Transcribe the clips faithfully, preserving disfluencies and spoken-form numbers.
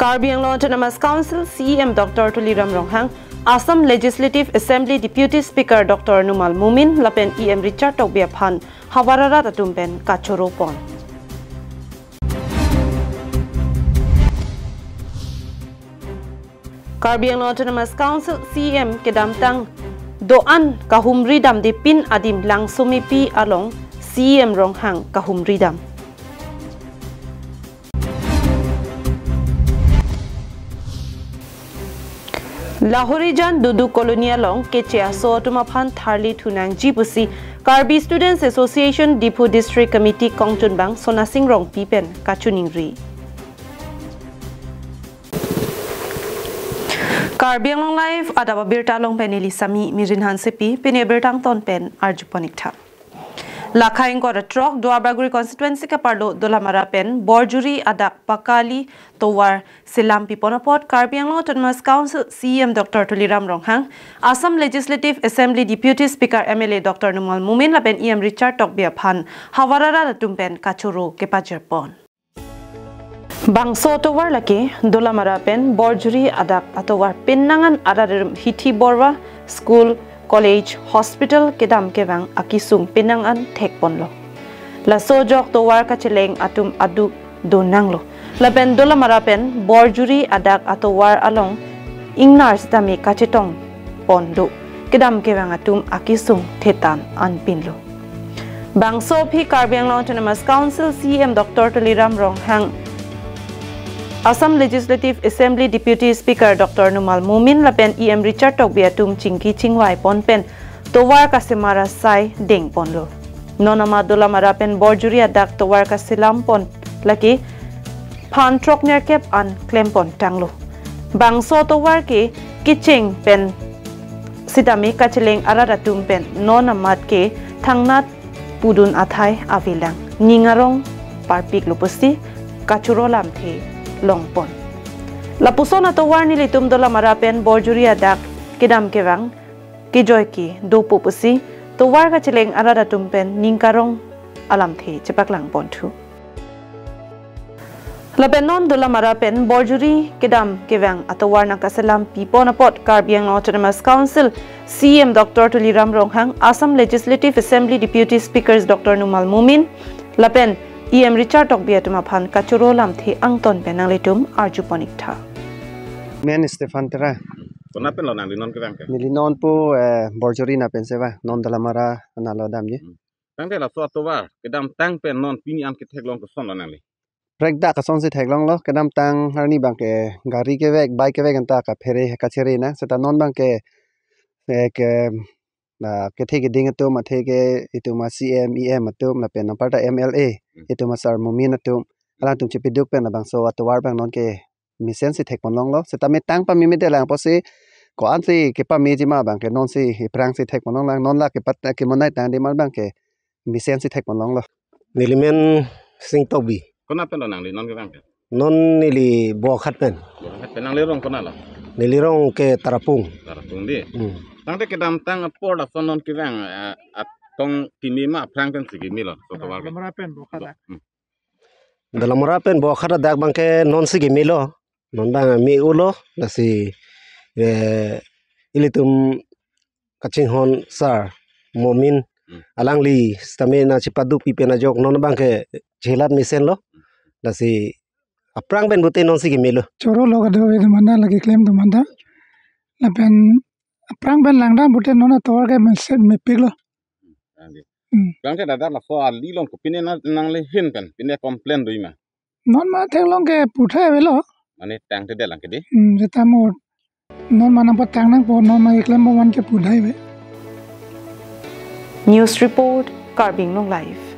Karbi Anglong Autonomous Council C E M Doctor Tuliram Ronghang, Assam Legislative Assembly Deputy Speaker Doctor Numal Momin lapen E M Richard Tokbi aphan havar arat atum pen kachoro pon. Karbi Anglong Autonomous Council C E M kedamtang do-an kahumri damde pin adim Langsomepi along C E M Ronghang kahumri dam. Lahorijan Dudu Colony along keche aso atum aphan tharli thunangji pusi Karbi Students Association Diphu District Committee kongchunbang Sonasing Rongpi pen kachiningri. Karbi Anglong Live adap abirta along pen neli Sami Mirin Hansepi, pini abirta angton pen arjupon ik tha. Lakha ingkoi ra throk Duarbagori constituency kaparlo Dolamara pen Borjuri adak pakali tovar selam pipon apot Karbi Anglong Autonomous Council C E M Doctor Tuliram Ronghang, Assam Legislative Assembly Deputy Speaker M L A Doctor Numal Momin lapen E M Richard Tokbi aphan havar arat atum pen kachoro kepajir pon. Bangso atovar lake Dolamara pen Borjuri adak atovar, penang an arat arum hithi borva, school, college, hospital kedam kevang akesung penang an thek ponlo. Laso ajok tovar kacheleng atum aduk do nanglo. Lapen Dolamara pen Borjuri adak atovar along ingnar sitame kachetong pon do. Kedam kevang atum akesung thetan anpinlo. Bangso aphi Karbi Anglong Autonomous Council C E M Doctor Tuliram Ronghang, Assam Legislative Assembly Deputy Speaker Doctor Numal Momin lapen E M Richard Tokbi atum chingki chingvai pon pen tovar kasemar asai deng ponlo. Non amat Dolamara pen Borjuri adak tovar kaselam pon lake phan throk nerkep an klem pon tanglo. Bangso tovar ke kecheng pen sitame kacheleng arat atum pen non amat ke thangnat pudun athai avelang, ning arong parpiklo pusi kachoro lamthe long pon. Lapuson atovar nelitum Dolamara pen Borjuri adak kedam kevang kejoi ke dopo pusi tovar kacheleng arat atum pen ning karong alamthe chepaklang ponthu. Lapen non Dolamara pen Borjuri kedam kevang atovar nangkaselam pipon apot Karbi Anglong Autonomous Council C E M Doctor Tuliram Ronghang, Assam Legislative Assembly Deputy Speakers Doctor Numal Momin lapen E M Richard Tokbi atum aphan kachoro lamthe angton pen nanglitum arjupon ik tha. Men Stephen Terang. Konat pen lo nangli non kevang ke? Neli non pu, eh, Borjuri na pen seva, non Dolamara na lo damji. Hmm. Tangte laso atovar kedamtang pen non pini an ketheklong koson lo nangli? Prekdak asonsi theklonglo, kedamtang arni abang ke gari kevek, bike kevek anta kaphere kachere nang, seta non abang ke, eh, ke, ah, kethe keding atum, athe ke itum a C M, E M atum, lapen anparta M L A, hmm, itum a Sar Momin atum, alangtum chepiduk pen labangso atovar abang non ke mesensi thek pon longlo. Seta me tang pame me delang apotsi ko-ansi kepamejima abang ke nonsi aphrangsi thek pon longlang, non la kepat kemonai tang dema abang ke mesensi thek pon longlo. Neli men Sing Tokbi. Konat pen lo nangli non kevang ke? Non neli Bokhat pen. Bokhat pen, nangli rong konat lo? Neli rong ke Tarapung. Tarapung di. Hmm. Tangte kedamtang apor lason non kevang, eh, atong keme ma aphrang pensi keme lo, so tovar ke? Dolamara pen Bokhat. Hmm. Dolamara pen Bokhat adak abang ke nonsi keme lo, non abang me-o lo, lasi, eh, ilitum kachinghon Sar Momin, hmm, alangli sitame nangchepadu pi pen ajok non abang ke chelat mesen lo, lasi aphrang pen pute nonsi keme lo. Choro lo kado-kave do manda, lake klem do manda, lapen aphrang pen langdam pute non atovar ke mesen mepik lo. Tangte. Hmm. Tangte dada laso ali along kopine na nangli ahin pen pine complain do-i ma? Non ma theklong ke puthai avelo. Mane tangte delang ke di? Hmm, seta mo. Non ma nangpatang nangpo, non ma keklem pon ke puthai ave. News report, Karbi Anglong Live.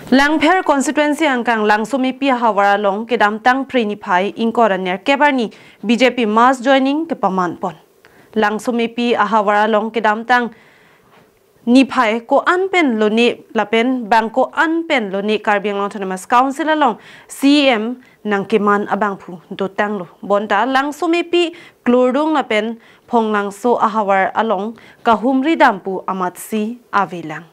Langpher constituency angkang Langsomepi ahavar along kedamtang Phre niphai ingkoi ra nerkep arni B J P mass joining kepaman pon. Langsomepi ahavar along kedamtang niphai ko-an pen lone lapen bang ko-an pen lone Karbi Anglong Autonomous Council along C E M nangkeman abangphu dotanglo. Bonta Langsomepi, Klurdung lapen Phonglangso ahavar along kahumri dam pu amatsi avelang.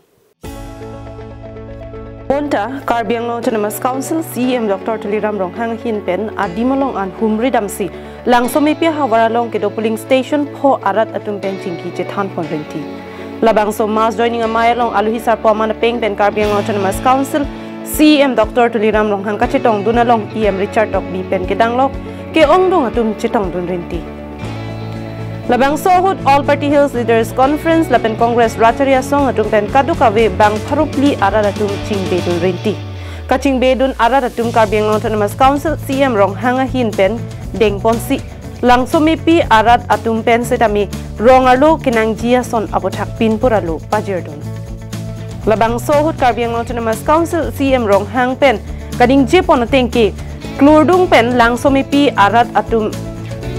Bonta Karbi Anglong Autonomous Council C E M Doctor Tuliram Ronghang ahin pen adim along an humri damsi Langsomepi ahavar along kedo polling station pho arat atum pen chingki chethan pon rinti. Labangso mass joining amei along alohi sarpo aman apeng pen Karbi Anglong Autonomous Council C E M Doctor Tuliram Ronghang kachetongdun along E M Richard Tokbi pen kedanglok ke-ongdung atum chetongdun rinti. Labangso ahut All Party Hills Leaders Conference lapen Congress Rachari Asong atum pen kadokave bang pharo phli arat atum chingbedun rinti. Kachingbedun arat atum Karbi Anglong Autonomous Council C E M Ronghang ahin pen dengponsi Langsomepi arat atum pen setame rong arlo kenangji ason aputhak pinpur arlo pajirdun. Labangso ahut Karbi Anglong Autonomous Council C E M Ronghang pen kaningjepon ateng ke klurdung pen Langsomepi arat atum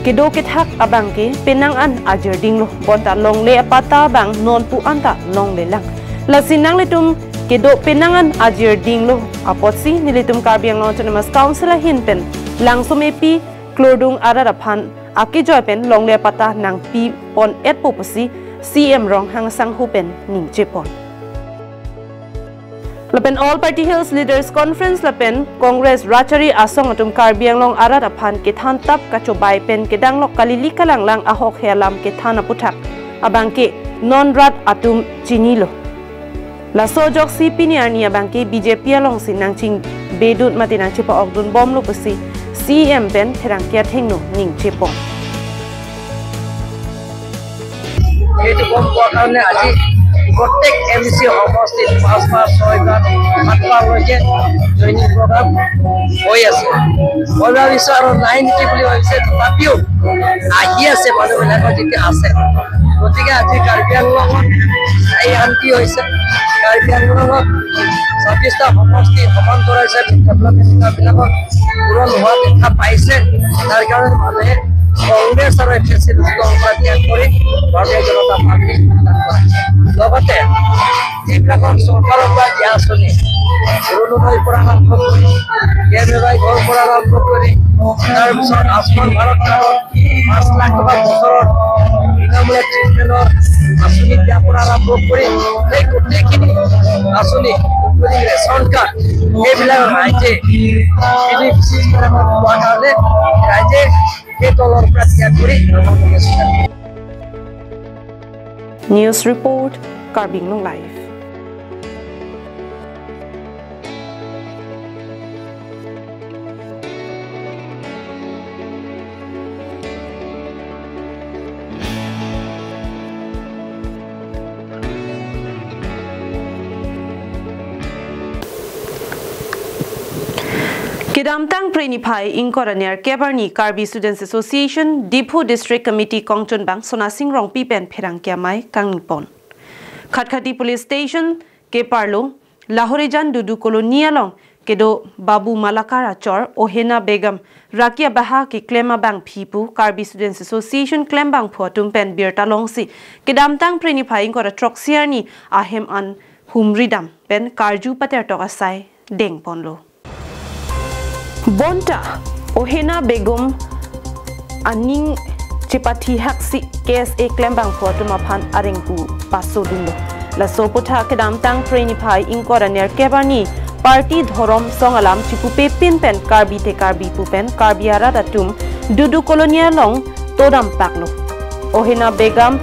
kedo kethak abang ke penang an ajirdinglo, bonta longle apatta abang nonpu anta longlelang. Lasi nanglitum kedo penang an ajirdinglo apotsi nelitum Karbi Anglong Autonomous Council ahin pen Langsomepi klurdung arat aphan akejoi pen longle apatta nangpi pon-etpo pusi C E M Ronghang asangho pen ningjepon. Lapen All Party Hills Leaders Conference lapen Congress Rachari Asong atum Karbi Anglong arat aphan kethan tap kachobai pen kedanglok kalili kalanglang ahok he alam kethan aputhak abang ke non rat atum chinilo. Laso ajoksi pini arni abang ke B J P alongsi nangchingbedun mate nangchepa-okdun bomlo pusi C E M pen pherangke athengno ningjepon. এইটো গম পোৱাৰ কাৰণে আজি প্ৰত্যেক M E চি সমষ্টিত পাঁচবাৰ, ছয়বাৰ, সাতবাৰলৈকে জইনিং প্ৰগ্ৰাম হৈ আছে। মই ভাবিছোঁ আৰু নাই নেকি বুলি ভাবিছে, তথাপিও আহি আছে মানুহবিলাকৰ যেতিয়া আছে। গতিকে আজি কাৰ্বি আংলঙত এই শান্তি হৈছে। কাৰ্বি আংলঙত ছাব্বিছটা সমষ্টি সমান্তৰাল হিচাপে ডেভেলপমেণ্টবিলাকৰ পূৰণ হোৱা দেখা পাইছে। তাৰ কাৰণে মানুহে কংগ্ৰেছ আৰু এ পি এছ চি দলৰ পৰা ত্যাগ কৰি ভাৰতীয় জনতা পাৰ্টীত যোগদান কৰিছে। লগতে যিবিলাকৰ চৰকাৰৰ পৰা দিয়া আঁচনি, অৰুণোদয়ৰ পৰা আৰম্ভ কৰি, কে এম ৱাই ঘৰৰ পৰা আৰম্ভ কৰি, তাৰপিছত আয়ুষ্মান ভাৰত কাৰ্ডৰ পাঁচ লাখ টকা বছৰৰ বিনামূলীয়া ট্ৰিটমেণ্টৰ আঁচনি দিয়াৰ পৰা আৰম্ভ কৰি সেই গোটেইখিনি আঁচনি, ইনক্লুডিং ৰেচন কাৰ্ড, সেইবিলাক ৰাইজে বেনিফিচিয়াৰী পোৱাৰ কাৰণে ৰাইজে সেই দলৰ পৰা ত্যাগ কৰি আমাৰ কংগ্ৰেছত। News report, Karbi Anglong Live. Kedamtang Phre niphai ingkoi ra nerkep arni Karbi Students Association, Diphu District Committee kongchunbang Sonasing Rongpi pen pherangke amei kangpon. Khatkhati Police Station keparlo Lahorijan Dudu Colony along kedo Babu Malakar achor Ohena Begum raki abaha keklem abangphi pu Karbi Students Association klembangphu atum pen birta longsi kedamtang Phre niphai ingkoi ra throksi arni ahem an humri dam pen karju patertok asai dengponlo. Bonta Ohena Begum aning chepathi haksi K S A klembangphu atum aphan areng pu pasodunlo. Laso aputhak kedamtang Phre niphai ingkoi ra nerkep arni party dhorom song alam chipupepin pen Karbi te Karbi pu pen Karbi arat atum Dudu Colony along todam paklo. Ohena Begum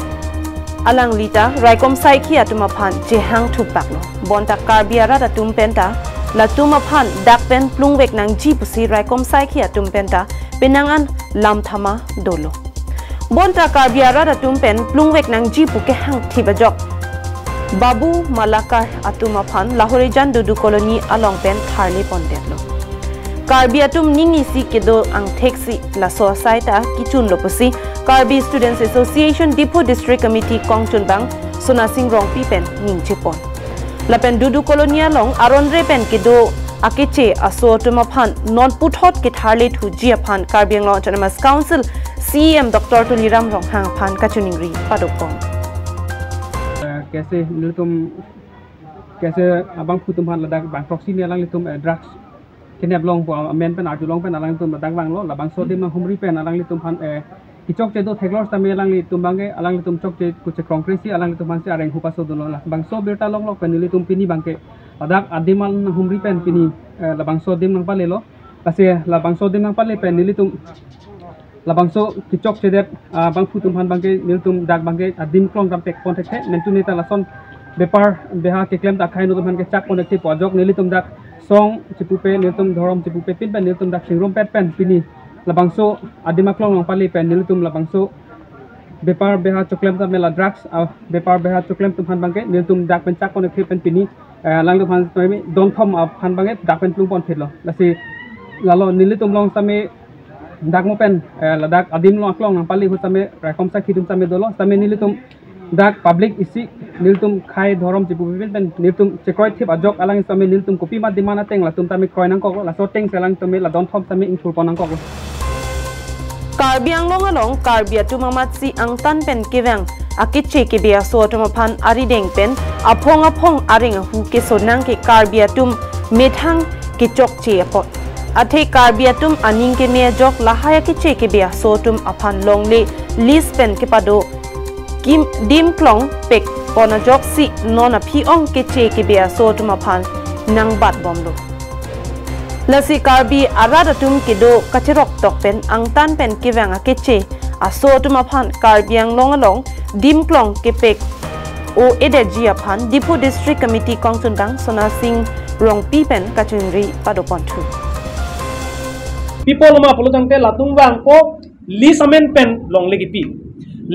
alangli ta raikom saikhi atum aphan chehang thup paklo. Bonta Karbi arat atum penta latum aphan dak pen plungvek nangji pusi raikom saikhi atum penta penang an lam thama dolo. Bonta Karbi arat atum pen plungvek nangji pu kehang thip ajok Babu Malakar atum aphan Lahorijan Dudu Colony along pen tharle pondetlo. Karbi atum ning isi kedo angtheksi laso asai ta kechunlo pusi Karbi Students Association Diphu District Committee kongchunbang Sonasing Rongpi pen ningjepon. Lapen Dudu Colony along aronre pen kedo akeche aso atum aphan non puthot ketharle thuji aphan Karbi Anglong Autonomous Council C E M Doctor Tuliram Ronghang aphan kachiningri padopon. K S A nelitum K S A abangphu atum aphan ladak bang throksi arni alanglitum, eh, drugs kenep long pu amen pen arjulong pen alanglitum ladak vanglo, labangso adim ahumri pen alanglitum aphan, eh, kechokche do theklong setame alanglitum abangke, alanglitum chokche kuche krongkresi alanglitum aphansi areng hu pasodunlo. Labangso birta longlok pen nelitum pini abangke Ladak adim along nanghumri pen pini, eh, labangso adim nangpalelo. Lasi labangso adim nangpale pen nelitum labangso kechokchedet, ah, abangphu atum aphan abangke nelitum dak abangke adim aklong dam pekpon thekthe, mentu neta lason bepar beha keklem ta akhai atum aphan kechakpon thekthe pu ajok nelitum dak song chipupe, nelitum dhorom chipupe pin pen nelitum dak chingrumpet pen pini labangso adim aklong nangpale pen nelitum labangso bepar beha choklem tame la drugs, ah, bepar beha choklem atum aphan abangke nelitum dak pen chakpon thekthe pen pini, eh, alangtum aphan tame donthom aphan abangke dak pen plungpon phitlo. Lasi lalo nelitum along tame dak mo pen, eh, ladak adim along aklong nangpale ahut tame raikom sakhi atum tame dolo, tame nelitum dak public isi nelitum khei dhorom chipupe pin pen nelitum chekroithip ajok alang tame nelitum kopima demand ateng latum tame kroi nangkoklo, laso ateng si alangtum tame la donthom tame ingthurpon nangkoklo. Karbi Anglong along Karbi atum amatsi angtan pen kevang akeche kebe aso atum aphan arideng pen aphong aphong areng ahu kesonang ke Karbi atum methang kechokche apot. Athe Karbi atum aning keme ajok lahai akeche kebe aso atum aphan longle lease pen kepado kim dim aklong pekpon ajoksi non aphi-ong keche kebe aso atum aphan nangbatbomlo. Lasi Karbi arat atum kedo kacheroktok pen angtan pen kevang akeche aso atum aphan Karbi Anglong along dim aklong kepek o-edetji aphan Diphu District Committee kongchuntang Sona Sing Rongpi pen kachingri padoponthu. Pi apotlo ma pulo tangte latum vangpo lease amen pen longle kipi.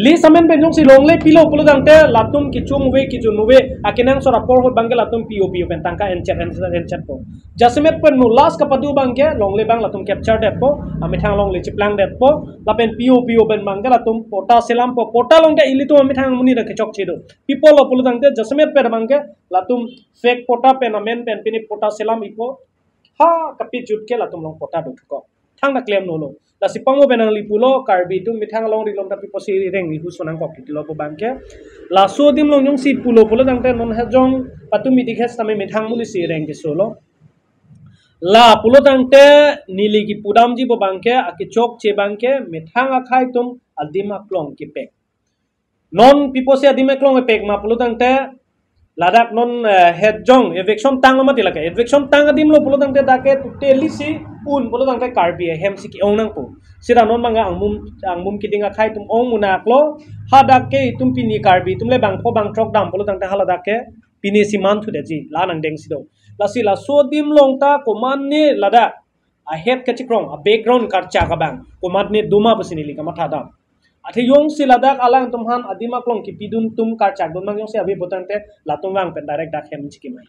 Lease amen pen jongsi longle pilo pulo tangte latum kechung ave kejun ave akenangsot apor ahut abangke latum P O P O pen tangka enchet enchet enchetpo. Jasemet pen nu last kapado abangke longle abang latum capture detpo, amethang longle chiplang detpo, lapen P O P O pen abangke latum patta selampo, patta along ke ilitum amethang amonit ta kechokche do. Pi apotlo pulo tangte jasemet pen abangke latum fake patta pen amen pen pini patta selam ipo, ha kapejut ke latum along patta do thuko. Thangta klemlo lo. Lasi pangmo pen nangli pulo Karbi atum methang alongri along ta pi apotsi reng ihu sonangkok kitilo pu abangke. Laso adim along jongsi pulo pulo tangte non hejong patumi dikhes tame methang amonit si reng kesolo. La pulo tangte neli kipudamji pu abangke akechokche abangke methang akhai atum adim aklong kepek. Non pi apotsi adim aklong kepek ma pulo tangte ladak non, eh, hejong eviction tanglo mati lake. Eviction tang adim lo pulo tangte dak ke totally si un pulo tangte Karbi ahem si ke-ong nangpo. Seta non abangke angmum angmum keding akhai atum ong munak lo. Hadak ke itum pini Karbi atum le bangpho bangthrok dam pulo tangte haladak ke pini si manthudetji la nangdengsi do. Lasi laso adim along ta komane ladak ahet kachikrong, a-background karchak abang komane doma pusi neli kamatha dam. Athe jongsi ladak alangtum aphan adim aklong kipidun atum karchak dun abang jongsi ave pulo tangte latum vang pen direct dak hem chikimai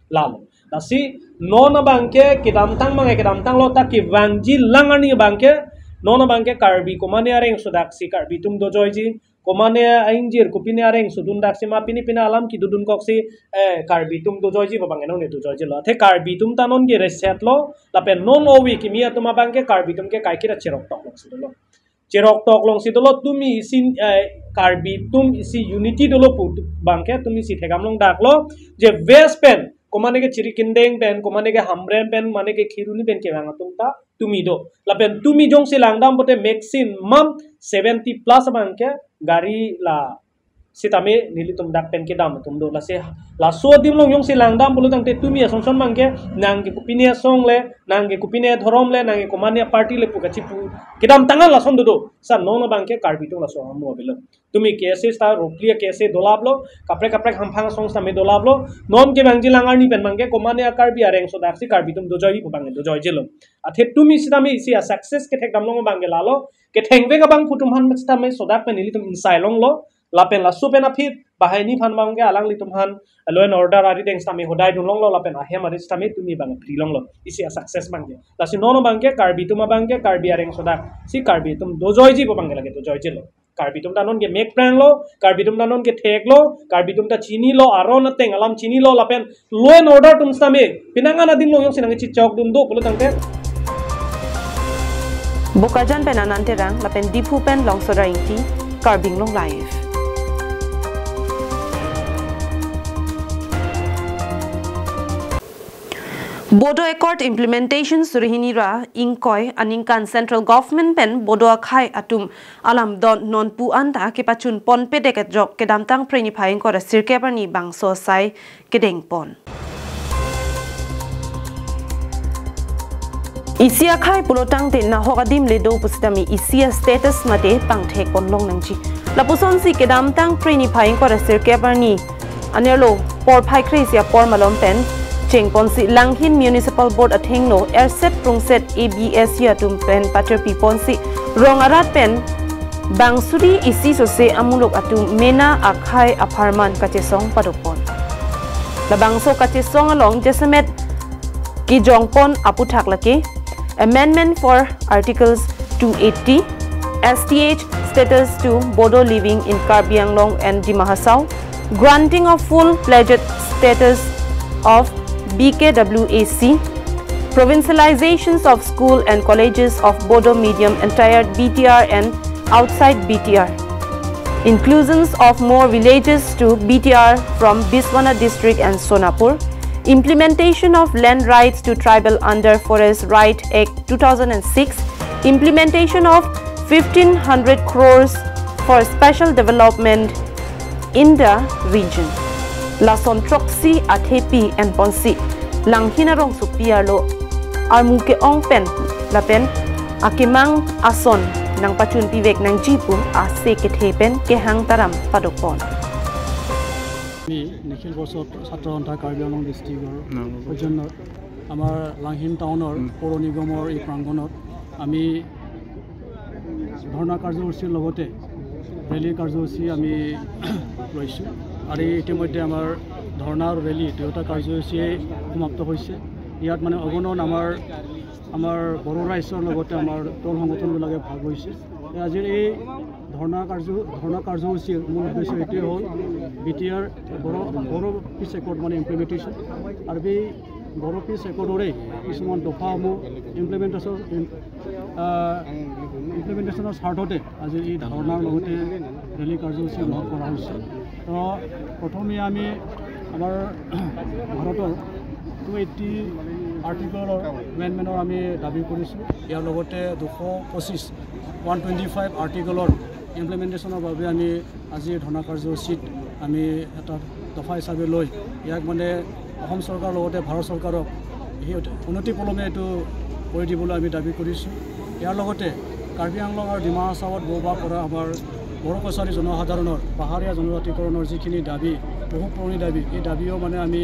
lalo. Lasi non abangke kedamtang abangke kedamtang lo ta kevangji lang arni abangke non abangke Karbi komane areng sodaksi Karbi atum dojoiji, komane aingjir kopine areng sodun daksi ma pini pini alam kedodun koksi, eh, Karbi atum dojoiji pu abang enong ne dojoiji lo. Athe Karbi atum ta non ke reset lo, lapen non ove kimi atum abangke Karbi atum ke kaiketa cheroktok longsi dolo. Cheroktok longsi dolo tumi isi, eh, Karbi atum isi unity dolo pu abangke tumi isi thekdam longdak lo, je West pen komane ke Jirikindeng pen, komane ke Hamren pen, mane ke Kheroni pen kevang atum ta tumi do. Lapen tumi jongsi langdam pote maximum seventy plus abangke gari la sitame nelitum dak pen kedam atum do. Lasi laso adim along jongsi langdam pulo tangte tumi asong asong abangke nang ke kopine asong le, nang ke kopine dhorom le, nang ke komane party le pu kachipu kedamtang an lason dodo. Sa non abangke Karbi atum laso amu avelo. Tumi K S A sita ropli a K S A dolap lo, kaprek kaprek hamphang asong sitame dolap lo, non kevangji lang arni pen abangke komane a Karbi areng sodaksi Karbi atum dojoiji pu abang dojoiji lo. Athe tumi sitame isi a-success kethekdam long abangke lalo, kethengvek abangphu atum aphan sitame sodak pen nelitum insai longlo, lapen laso pen aphi banghini aphan abangke alanglitum aphan law and order arideng sitame hodai dun longlo, lapen ahem arit sitame tumi abang free longlo, isi a-success abangke. Lasi non abangke Karbi atum abangke Karbi areng sodaksi Karbi atum dojoiji pu abangke lake dojoiji lo. Karbi atum ta non ke mek prang lo, Karbi atum ta non ke thek lo, Karbi atum ta chini lo, aron ateng alam chini lo, lapen law and order atum sitame penang an adim along jongsi nangchichok dun do pulo tangte. Bokajan pen Anand Terang, lapen Diphu pen Longsoda Ingti, Karbi Anglong Live. Bodo Accord implementation suri hini ra ingkoi aningkan Central Government pen Bodo akhai atum alam don non pu anta kepachun ponpe deket jok kedamtang Phre niphai ingkoi ra sirkep arni bangso asai kedengpon. Isi akhei pulo tangte nahok adim le do pusitame isi a-status mate pangthek ponlong nangji. Lapusonsi kedamtang Phre niphai ingkoi ra sirkep arni anerlo porphai kre-isi apor malom pen chengponsi Langhin Municipal Board athengno erset prungset A B S C atum pen patirpi ponsi rong arat pen bang suri isi sose amuluk atum mena akhei apharman kachesong padopon. Labangso kachesong along jasemet kejongpon aputhak lake amendment for Articles two eighty, S T H status to Bodo living in Karbi Anglong and Dima Hasao, granting of full-fledged status of B K W A C, provincializations of school and colleges of Bodo medium, entire B T R and outside B T R, inclusions of more villages to B T R from Banswara district and Sonapur, implementation of land rights to tribal under Forest Right Act two thousand and six, implementation of fifteen hundred crores for special development in the region. Lason throksi athepi enponsi Langhin arongsopi arlo armu ke-ong pen lapen akemang ason nangpachunpivek nangji pu ase kethe pen kehang taram padopon. আমি নিখিল বছৰ ছাত্ৰ সন্থা কাৰ্বি আংলং ডিষ্ট্ৰিক্টৰ সৌজন্য আমাৰ লাংহিন টাউনৰ পৌৰ নিগমৰ এই প্ৰাংগণত আমি ধৰ্ণা কাৰ্যসূচীৰ লগতে ৰেলী কাৰ্যসূচী আমি লৈছোঁ। আৰু এই ইতিমধ্যে আমাৰ ধৰ্ণা আৰু ৰেলী দুয়োটা কাৰ্যসূচীয়ে সমাপ্ত হৈছে। ইয়াত মানে অগণন আমাৰ, আমাৰ বড়ো ৰাইজৰ লগতে আমাৰ দল সংগঠনবিলাকে ভাগ লৈছে। এই আজিৰ এই ধৰ্ণা কাৰ্য, ধৰ্ণা কাৰ্যসূচীৰ মূল উদ্দেশ্য এইটোৱে হ'ল বি টি আৰ বড়ো, বড়ো পিচ একৰ্ড মানে ইমপ্লিমেণ্টেশ্যন। আৰু এই বড়ো পিচ একৰ্ডৰে কিছুমান দফাসমূহ ইমপ্লিমেণ্টেশ্যন, আহ, ইমপ্লিমেণ্টেশ্যনৰ স্বাৰ্থতে আজি এই ধৰ্ণাৰ লগতে ৰেলী কাৰ্যসূচী গ্ৰহণ কৰা হৈছে। তো প্ৰথমে আমি আমাৰ ভাৰতৰ টু এইটি আৰ্টিকলৰ এমেণ্ডমেণ্টৰ আমি দাবী কৰিছোঁ। ইয়াৰ লগতে দুশ পঁচিছ, ওৱান টুৱেণ্টি ফাইভ আৰ্টিকলৰ ইমপ্লিমেণ্টেশ্যনৰ বাবে আমি আজি ধৰ্ণা কাৰ্যসূচীত আমি এটা দফা হিচাপে লৈ ইয়াক মানে অসম চৰকাৰৰ লগতে ভাৰত চৰকাৰক সেই অনতিপলমে এইটো কৰি দিবলৈ আমি দাবী কৰিছোঁ। ইয়াৰ লগতে কাৰ্বি আংলং আৰু ডিমা হাছাওত বসবাস কৰা আমাৰ বড়ো কছাৰী জনসাধাৰণৰ পাহাৰীয়া জনজাতিকৰণৰ যিখিনি দাবী, বহু পুৰণি দাবী, এই দাবীও মানে আমি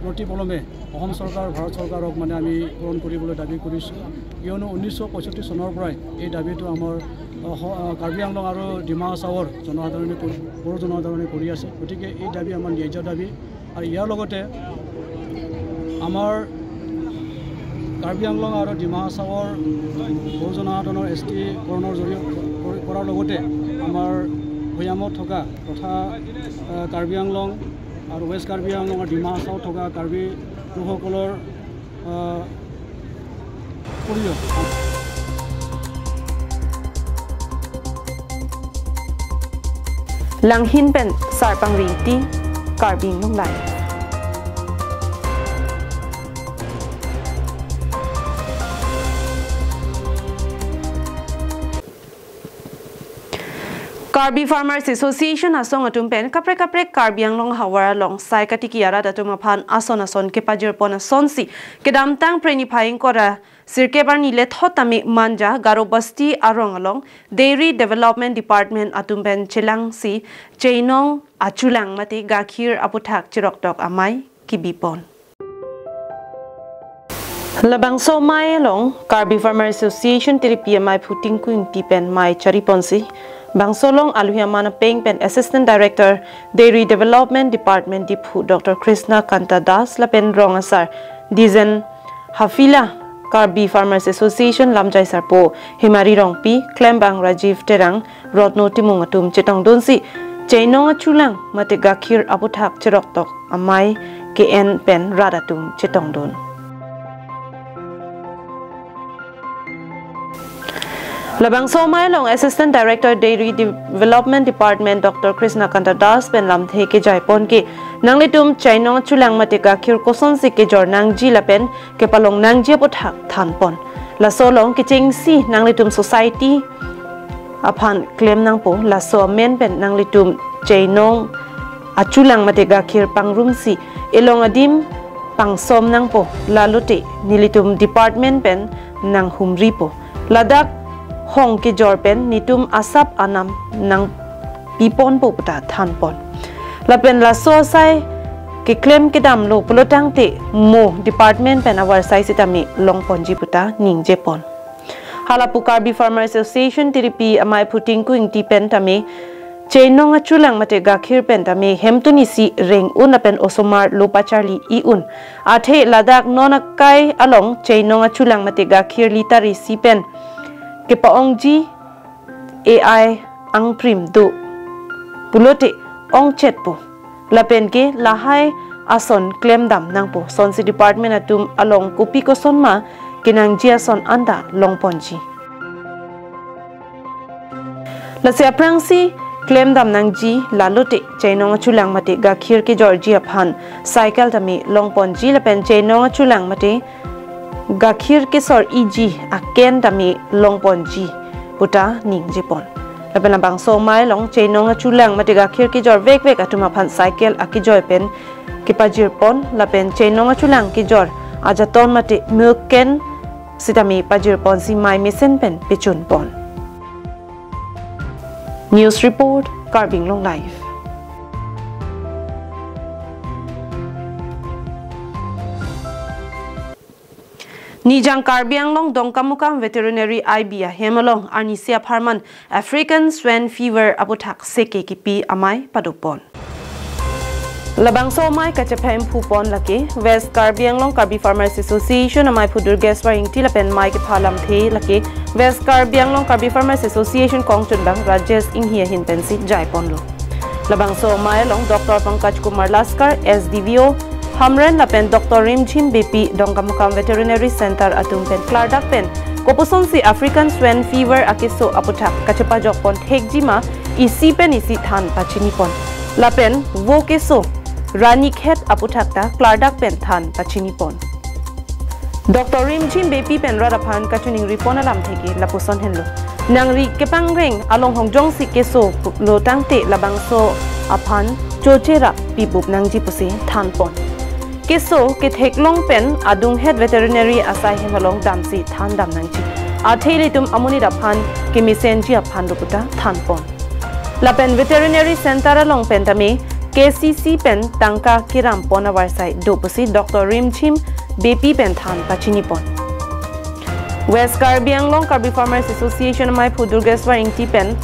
অনতিপলমে অসম চৰকাৰ, ভাৰত চৰকাৰক মানে আমি পূৰণ কৰিবলৈ দাবী কৰিছোঁ। কিয়নো ঊনৈছশ পঁয়ষষ্ঠি চনৰ পৰাই এই দাবীটো আমাৰ, অ, হ-, অ, কাৰ্বি আংলং আৰু ডিমা হাছাওৰ জনসাধাৰণে কৰি, বড়ো জনসাধাৰণে কৰি আছে। গতিকে এই দাবী আমাৰ ন্যায্য দাবী। আৰু ইয়াৰ লগতে আমাৰ কাৰ্বি আংলং আৰু ডিমা হাছাওৰ বড়ো জনসাধাৰণৰ এছ টি কৰণৰ জৰিয়তে কৰি, কৰাৰ লগতে আমাৰ ভৈয়ামত থকা তথা, আহ, কাৰ্বি আংলং আৰু ৱেষ্ট কাৰ্বি আংলং আৰু ডিমা হাছাওত থকা কাৰ্বি লোকসকলৰ, আহ, উপৰিও Langhin pen Sarpang Ringti, Karbi Anglong Live. Karbi Farmers Association asong atum pen kaprek kaprek Karbi Anglong havar along sai katiki arat atum aphan ason ason kepajirpon asonsi kedamtang Phre niphai ingkoi ra sirkep arni lethot tame Manja Garo Basti arong along Dairy Development Department atum pen chelangsi chainong achulang mate gakhir aputhak cheroktok amei kebipon. Labangso amei along Karbi Farmer Association tiripi amei phu Tinku Ingti pen mei chariponsi, bangso along aluhi aman apeng pen Assistant Director Dairy Development Department Diphu Doctor Krishna Kanta Das lapen rong asar Dijen Hafila, Karbi Farmers Association lamjai sarpo Hemari Rongpi, klembang Rajiv Terang, Rotno Timung atum chetongdunsi chainong achulang mate gakhir aputhak cheroktok amei ke-en pen rat atum chetongdun. Labangso amei along Assistant Director Dairy Development Department Doctor Krishna Kanta Das pen lamthe kejaipon ke nanglitum chainong achulang mate gakhir kosonsi kejor nangji lapen kepalong nangji aputhak thanpon. Laso along kechengsi nanglitum society aphan klem nangpo, laso amen pen nanglitum chainong achulang mate gakhir pangrumsi elong adim pangsom nangpo, lalote nelitum department pen nanghumripo. Ladak hong kejor pen netum asap anam nangpiponpo puta thanpon. Lapen laso asai keklem kedamlo pulotangte mo department pen avarsai sitame longponji puta ningjepon. Hala pu Karbi Farmer Association tiripi amei aphu Tinku Ingti pen tame cheinong achulang mate gakhir pen tame hemtun isi reng un lapen osomar lo pacharli i un. Athe ladak non akai along cheinong achulang mate gakhir litar isi pen kepa-ongji A I angprim do pulote ongchetpo. Lapen ke lahai ason klemdam nangpo. Sonsi department atum along kopi koson ma kenangji ason anta longponji. Lasi aphrangsi klemdam nangji lalote cheinong achulang mate gakhir kejorji aphan cycle tame longponji lapen cheinong achulang mate gakhir kesor iji aken tame longponji puta ningjepon. Lapen labangso amei along cheinong achulang mate gakhir kejor vekvek atum aphan cycle akejoi pen kepajirpon lapen cheinong achulang kejor ajaton mate milk can sitame pajirponsi mei mesen pen pechunpon. News report, Karbi Anglong Live. Nijang Karbi Anglong Dongkamukam Veterinary I B ahem along arnisi apharman African Swine Fever aputhak seke kipi amei padopon. Labangso amei kachephemphu pon lake West Karbi Anglong Karbi Farmers Association amei aphu Durgeswar Ingti lapen mei kepha lamthe lake West Karbi Anglong Karbi Farmers Association kongchunbang Rajesh Inghi ahin pensi jaiponlo. Labangso amei along Doctor Pankaj Kumar Laskar, S D V O Hamren lapen Doctor Rimjhim Beypi Dongkamukam Veterinary Center atum pen klardak pen koposonsi African Swine Fever akeso aputhak kachepajokpon thekji ma isi pen isi than pachinipon. Lapen vo keso ranikhet aputhak ta klardak pen than pachinipon. Doctor Rimjhim Beypi pen rat aphan kachiningripon alamthe ke lapuson henlo. Nangri kepangreng along hong jongsi keso lo tangte labangso aphan chocherap pibup nangji pusi thanpon. Keso ketheklong pen adunghet veterinary asai hem along damsi thandam nangji. Athe ilitum amonit aphan kemesenji aphan do puta thanpon. Lapen veterinary center along pen tame K C C pen tangka kerampon avarsai do pusi Doctor Rimjhim Beypi pen than pachinipon. West Karbi Anglong Karbi Farmers Association amei aphu Durgeswar Ingti pen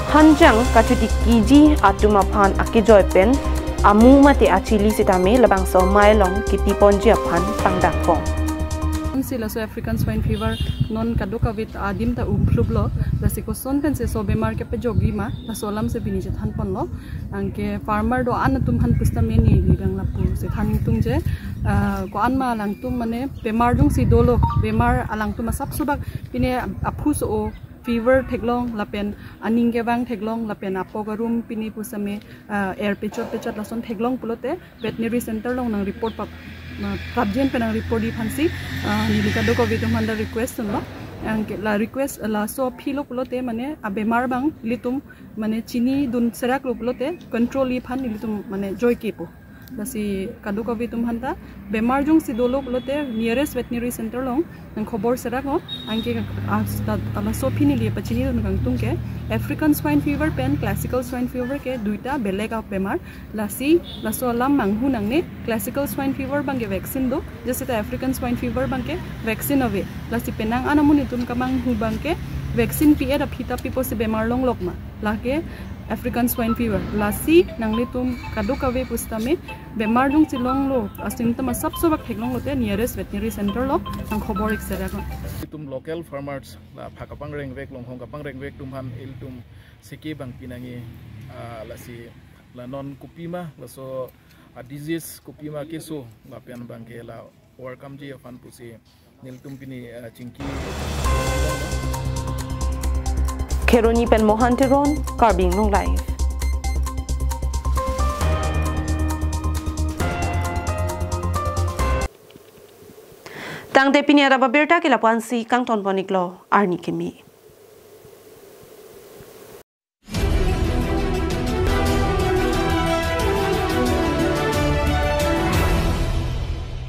hanjang kachutikiji atum aphan akejoi pen amu mate achili sitame labangso amei along kipiponji aphan pangdakpon. Si laso African Swine Fever non kadokave adim ta ukluplo, lasi koson pensi laso bemar kepajokji ma, laso alamsi pini chethanponlo. Anke farmer do-an atum aphan pusitame neli dang lapusi than ingtungje, ah, ko-an ma alangtum mane bemar jongsi dolo, bemar alangtum asap subak pine aphu so-o, fever theklong lapen aning kevang theklong lapen apok arum pine pusitame, ah, er pechot pechot lason theklong pulote veterinary center along nang report pap, ah, prapjin pen nang report-ji aphansi, ah, neli kadokave atum aphanta request dunlo. Anke la request laso aphi lo pulote mane abemar abang ilitum mane chinidun seraklo pulote control-ji aphan ilitum mane joikepo. Lasi kadokave atum aphanta bemar jongsi dolo pulote nearest veterinary center along nang khobor seraknon. Anke, ah, stat, ah, laso aphi neli pachinidun kangtung ke African Swine Fever pen Classical Swine Fever ke duita belek abemar. Lasi laso alam manghu nangne. Classical Swine Fever abangke vaccine do, jaseita African Swine Fever abangke vaccine ave. Lasi penang an amonit atum kamanghu abangke vaccine pi-et aphi ta piposi bemar longlok ma, lake African Swine Fever. Lasi nanglitum kadokave pusitame bemar jongsi longlo, asymptom asap subak theklonglote nearest veterinary center along nang khobor-ik seraknon. Itum local farmers la pha kapangrengvek, longhong kapangrengvek atum aphan ilitum seke abang pinangji, ah, lasi la non kopima, laso a disease kopima keso lapen abangke la overcome-ji aphan pusi nelitum pini, ah, chingki. Kheroni pen Mohan Teron, Karbi Anglong Live. Tangte pini adap abirta ke lapu-ansi kangtonpon-iklo, arni kimi.